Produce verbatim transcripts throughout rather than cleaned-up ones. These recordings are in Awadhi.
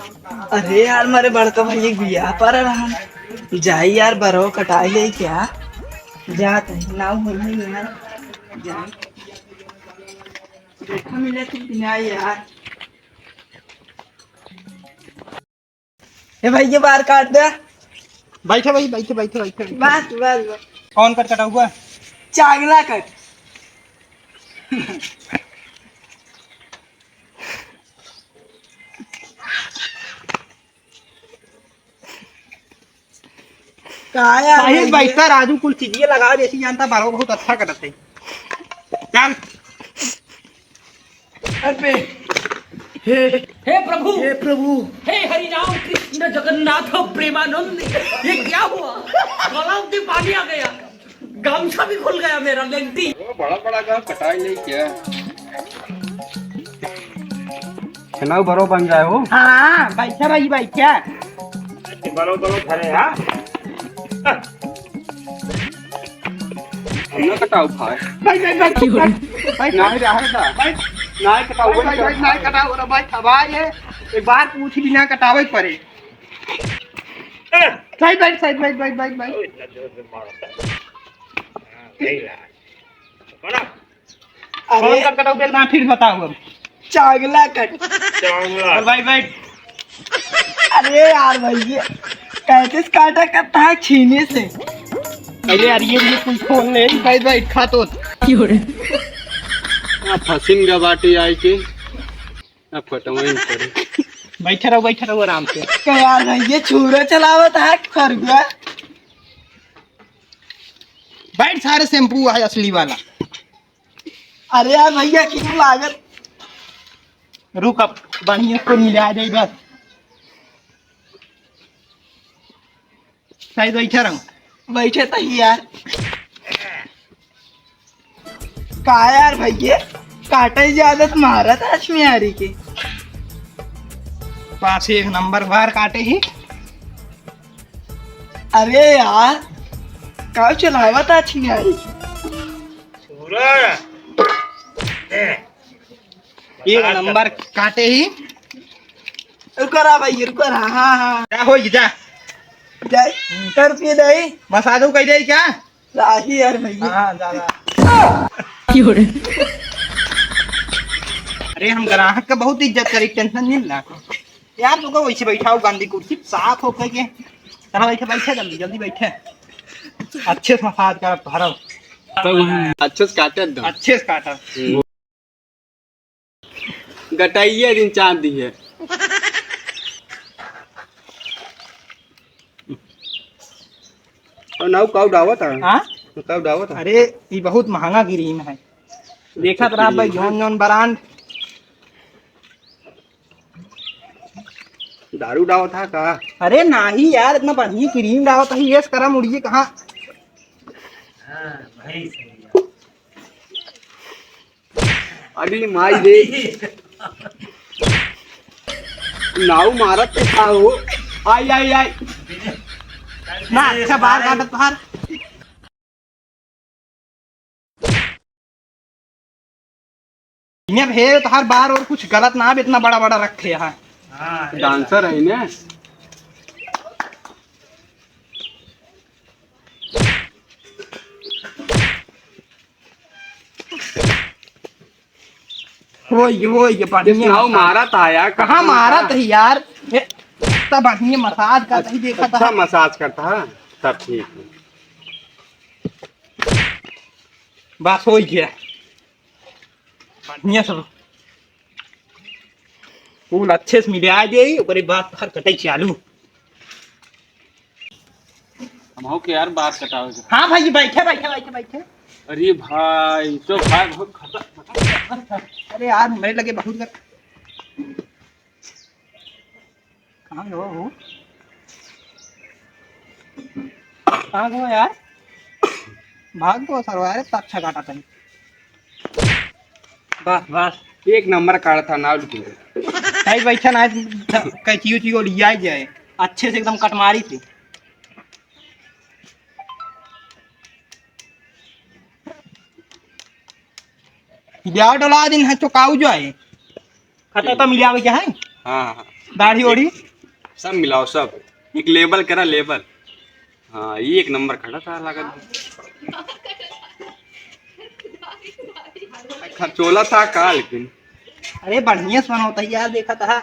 अरे यार, मारे बड़का भैया के बियाह पर रहा। जाई यार, बरवा कटाई ले क्या? जात है, नाव होई है यार। जाई। देखा मिले तो बिना यार। ए भाई, ये बार काट दे। बैठे भाई, बैठे, बैठे, बैठे, बैठे। बस, बस, बस। कौन कट कटा हुआ? चांगला कट। का यार साहिल भाई? बैठा राजू, कुल चीजिए लगा, जैसी जानता बारह बहुत अच्छा करते। चल। अबे, हे, हे प्रभु, हे प्रभु। हे हरि राम कृष्ण जगन्नाथ प्रेमानंद, ये क्या हुआ? गला में पानी आ गया, गमछा भी खुल गया मेरा, लेंटी। वो बड़ा बड़ा गाँव कटाई नहीं क्या? चुनाव बरो बन जाए हो। हाँ, बैठा भाई, बैठा। बरो बरो धरे, हाँ। हम ना कटाओ भाई। भाई, भाई, भाई, भाई, भाई। ना रहा था। भाई, ना कटाओ, भाई, भाई, भाई, ना कटाओ रे भाई, थबाए। एक बार पूछ भी ना कटावे पड़े। साइड, साइड, साइड, साइड, साइड, साइड। अरे। कौन कट कटाऊ के ना फिर बताओ अब। चांगला कट। चांगला। और भाई, भाई। अरे यार भाई, ये कैसे काटा करता है छीने से? अरे यार, ये, ये कोई फोन नहीं। भाई, भाई, खा तो। क्यों रे? आ फसिन गा बाटी आई के। अब कटवाई पड़े। बैठे रहो, बैठे रहो आराम से। क्या यार भाई, ये छुरा चलावत है खरगुआ? बैठ, सारे शैम्पू है असली वाला। अरे यार भैया, क्यों लागत? रुक, अब बढ़िया से मिला दे बस। सही बैठे रहो। बैठे तो ही यार। का यार भैया, काटे ज्यादा तो मारत आज मियारी के। पास एक नंबर बार काटे ही। अरे यार, का चलावत आज मियारी के? पूरा। एक नंबर काटे ही। रुको रहा भाई, रुको रहा। हाँ, हाँ। क्या होई जा? जाए, कर पिए जाए। मसाजो कह दे क्या? राही यार भैया। हाँ, जा, जा। क्यों रे? अरे, हम ग्राहक का बहुत इज्जत करी, टेंशन नहीं ला। यार, तू को वैसे बैठाओ गांधी कुर्सी, साफ होके के। चला बैठे, बैठे, जल्दी, जल्दी बैठे। अच्छे से मसाज कर, भरल। तो वहाँ अच्छे से काटे एकदम। अच्छे से काटा। हम्म। गटैया दिन चांद दी है। और नाऊ काऊ डावत है? हाँ? काऊ डावत है? अरे, ये बहुत महंगा क्रीम है। देखत रहा भाई, जौन जौन ब्रांड। दारू डावत है का? अरे नाही यार, इतना बढ़िया क्रीम डावत है, यस करा मुड़िए कहाँ? हाँ, भाई सही है। अरे माई रे। नाऊ मारत तो था हो। आई, आई, आई। ना, अच्छा बाहर काटत बाहर। इन्हें भेज तोहार बार और कुछ गलत ना, अब इतना बड़ा बड़ा रखे है। हाँ, डांसर है इन्हें। वो ये, वो ये, बढ़िया नाऊ मारत है यार, कहाँ मारत है यार? ए, तब बढ़िया मसाज करता ही देखा था। अच्छा मसाज करता है, तब ठीक है। बस हो गया, बढ़िया सब फूल अच्छे से मिला दे, ओकरे बाद हर कटाई चालू। हम हो के यार बात कटावे के। हाँ भाई, बैठे, बैठे, बैठे, बैठे। अरे भाई, तो भाई बहुत खतरनाक। अरे यार, मेरे लगे बहुत कर। कहाँ गवा हो? कहाँ गवा यार? भाग गवा सरवा, अरे, अच्छा काटा तनी। बस, बस। एक नंबर काटा था, ना लुटू। भाई, बैठा ना, कैंची उची को लिया ही जाए। अच्छे से एकदम कटमारी से। ब्याह डोला दिन है, चुकाऊ जो है। खटा तो मिलावे के है? हाँ, हाँ। दाढ़ी ओढ़ी? सब मिलाओ, सब। एक लेबल करा, लेबल। हाँ, ये एक नंबर खड़ा था, लागत। खर्चोला था का, लेकिन। अरे, बढ़िया से बनाओ, तैयार देखा था।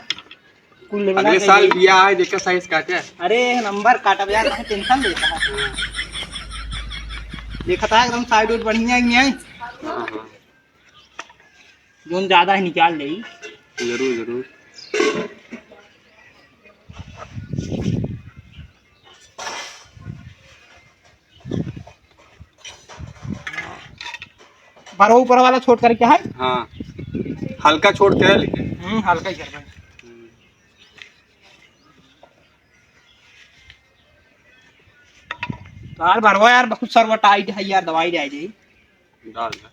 कुल मिला अगले के साल ये बियाह है, देखा साइज काटे। अरे, नंबर काटब यार, काहे टेंशन लेता है? देखा था, एकदम साइड उइड बढ़िया ही है। हाँ, हाँ। जोन ज्यादा है, निकाल ले। जरूर, जरूर। भरो ऊपर वाला छोट करके है? हाँ, हल्का छोट के है लेकिन। हम्म, हल्का ही करबे। हम्म। यार भरवा यार, बहुत सरवा टाइट है यार, दवाई दे जाई। डाल दे।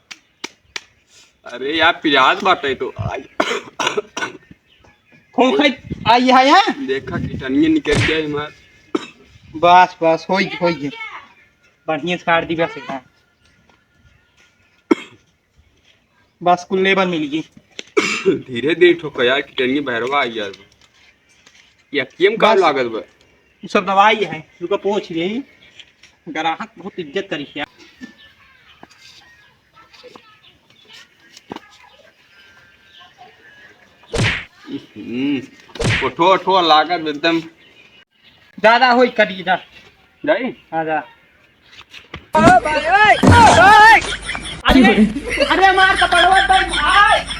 अरे यार, पिरात बाटे तो। आई। खोंखई आई है, हैं? देखा, किटनिया निकल गया हमार। बस, बस, होई, होई। बढ़िया से काट दी बस, हाँ। बस, कुल लेबल मिल गई। धीरे धीरे ठोका यार, किटनिया बहरवा आई यार। ये अक्कियम का बस। लागत बा? उ सब दवाई है, रुका पोंछ लेई। ग्राहक बहुत इज्जत करी है। हम्म, ओठो, ओठो लागत एकदम। ज्यादा होई करी इधर। जाई? हाँ, जा। अरे, अरे मार कपड़वा तो भाई।